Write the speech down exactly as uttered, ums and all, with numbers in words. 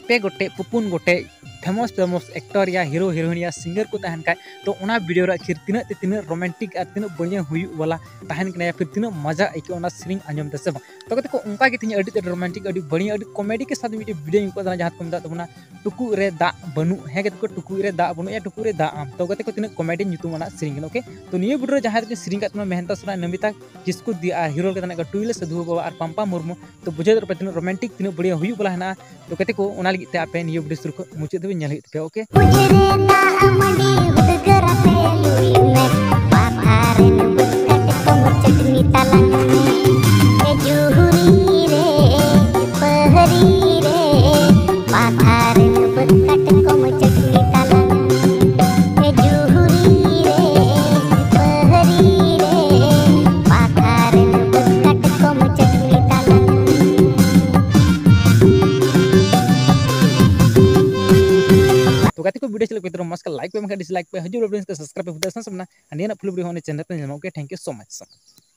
ᱯᱮ ᱜᱚᱴᱮᱡ ᱯᱩᱯᱩᱱ ᱜᱚᱴᱮᱡ famous famous actor ᱭᱟ, hero heroine ᱭᱟ, singer ᱠᱚ ᱛᱟᱦᱮᱱ ᱠᱷᱟᱡ, ᱛᱚ ᱚᱱᱟ video ᱨᱮ ᱟᱹᱠᱷᱤᱨ ᱛᱤᱱᱟᱹᱜ ᱛᱮ ᱛᱤᱱᱟᱹᱜ romantic ᱟᱨ ᱛᱤᱱᱟᱹᱜ ᱵᱟᱹᱲᱤᱡ ᱦᱩᱭᱩᱜ ᱵᱟᱞᱟ ᱛᱟᱦᱮᱱ ᱠᱟᱱᱟ, ᱭᱟ ᱯᱷᱤᱨ ᱛᱤᱱᱟᱹᱜ ᱢᱟᱡᱟ ᱟᱹᱭᱠᱟᱹᱜᱼᱟ ᱚᱱᱟ ᱥᱮᱨᱮᱧ ᱟᱸᱡᱚᱢ ᱛᱮ, ᱥᱮ ᱵᱟᱝ? ᱛᱚ ᱜᱟᱛᱮ ᱠᱚ, ᱚᱱᱠᱟ ᱜᱮ ᱛᱮᱦᱮᱧ ᱟᱹᱰᱤ ᱛᱮᱫ romantic, ᱟᱹᱰᱤ ᱵᱟᱹᱲᱤᱡ, ᱟᱹᱰᱤ comedy ᱠᱮ ᱥᱟᱛᱷ ᱢᱤᱫᱴᱮᱡ video ᱤᱧ ᱟᱹᱜᱩ ᱠᱟᱫᱟ, ᱡᱟᱦᱟᱸ ᱫᱚᱠᱚ ᱢᱮᱛᱟᱜ ᱛᱟᱵᱚᱱᱟ ᱴᱩᱠᱩᱡ ᱨᱮ ᱫᱟᱜ ᱵᱟᱹᱱᱩᱜ᱾ ᱦᱮᱸ ᱜᱟᱛᱮ ᱠᱚ, ᱴᱩᱠᱩᱡ ᱨᱮ ᱫᱟᱜ ᱵᱟᱹᱱᱩᱜ, ᱭᱟ ᱴᱩᱠᱩᱡ ᱨᱮ ᱫᱟᱜ ᱟᱢ᱾ ᱛᱚ ᱜᱟᱛᱮ ᱠᱚ, ᱛᱤᱱᱟᱹᱜ comedy ᱧᱩᱛᱩᱢ ᱟᱱᱟᱜ ᱥᱮᱨᱮᱧ ᱠᱟᱱᱟ, okay? ᱛᱚ ᱱᱤᱭᱟᱹ video ᱨᱮ ᱡᱟᱦᱟᱸᱭ ᱫᱚᱠᱤᱱ ᱥᱮᱨᱮᱧ ᱠᱟᱜ ᱛᱟᱵᱚᱱᱟ ᱢᱮᱦᱮᱱᱫᱟ ᱥᱚᱨᱮᱱ, ᱱᱚᱢᱤᱛᱟ ᱠᱤᱥᱠᱩ ᱫᱤᱭᱟ ᱟᱨ hero ᱞᱮᱠᱟ ᱢᱮᱱᱟᱜ ᱠᱚᱣᱟ ᱴᱩᱭᱞᱟᱹ ᱥᱟᱹᱫᱷᱩ ᱵᱟᱵᱟ ᱟᱨ ᱯᱟᱢᱯᱟ ᱢᱩᱨᱢᱩ᱾ ᱛᱚ ᱵᱩᱡᱷᱟᱹᱣ ᱫᱟᱲᱮᱭᱟᱜ ᱯᱮ ᱛᱤᱱᱟᱹᱜ romantic, ᱛᱤᱱᱟᱹᱜ ᱵᱟᱹᱲᱤᱡ ᱦᱩᱭᱩᱜ ᱵᱟᱞᱟ ᱦᱮᱱᱟᱜᱼᱟ᱾ ᱛᱚ ᱜᱟᱛᱮ ᱠᱚ, ᱚᱱᱟ ᱞᱟᱹᱜᱤᱫ ᱛᱮ ᱟᱯᱮ ᱱᱤᱭᱟᱹ video ᱥᱩᱨ ᱠᱷᱚᱱ ᱢᱩᱪᱟᱹᱫ ᱫᱷᱟᱹᱵᱤᱡ ᱧᱮᱞ ᱦᱩᱭᱩᱜ ᱛᱟᱯᱮᱭᱟ, okay? ᱠᱩᱡᱨᱮ ᱫᱟᱜ ᱢᱟᱹᱰᱤ ᱦᱩᱫᱽᱜᱟᱹᱨ ᱟᱛᱮ ᱞᱩᱭ ᱢᱮ, ᱯᱟᱛᱷᱟ ᱨᱮᱱ ᱵᱟᱹᱫᱽ ᱠᱟᱴᱠᱚᱢ ᱪᱟᱹᱴᱱᱤ ᱛᱟᱞᱟᱝ ᱢᱮ᱾ ᱮ ᱡᱩᱦᱩᱨᱤ ᱨᱮ, ᱯᱟᱹᱦᱨᱤ ᱨᱮ, ᱯᱟᱛᱷᱟ ᱨᱮᱱ ᱵᱟᱹᱫᱽ ᱠᱟᱴᱠᱚᱢ ᱪᱟᱹᱴᱱᱤ ᱛᱟᱞᱟᱝ ᱢᱮ᱾ ᱮ ᱡᱩᱦᱩᱨᱤ ᱨᱮ, ᱯᱟᱹᱦᱨᱤ ᱨᱮ, ᱯᱟᱛᱷᱟ ᱨᱮᱱ ᱵᱟᱹᱫᱽ ᱠᱟᱴᱠᱚᱢ ᱪᱟᱹᱴᱱᱤ ᱛᱟᱞᱟᱝ ᱢᱮ᱾ ᱛᱚ ᱜᱟᱛᱮ ᱠᱚ, video ᱪᱮᱫ ᱞᱮᱠᱟ ᱯᱮ ᱢᱚᱡᱽ ᱠᱷᱟᱱ like ᱯᱮ, ᱵᱟᱝᱠᱷᱟᱱ dislike ᱯᱮ, ᱦᱤᱡᱩᱜ video subscribe ᱯᱮ, ᱵᱩᱡᱷᱟᱹᱣ ᱥᱟᱱᱟ ᱥᱟᱱᱟ ᱱᱤᱭᱟᱹ ᱨᱮᱱᱟᱜ full video ᱦᱚᱸ ᱚᱱᱟ channel ᱨᱮ ᱧᱟᱢᱚᱜᱼᱟ, okay? Thank you so much, so much.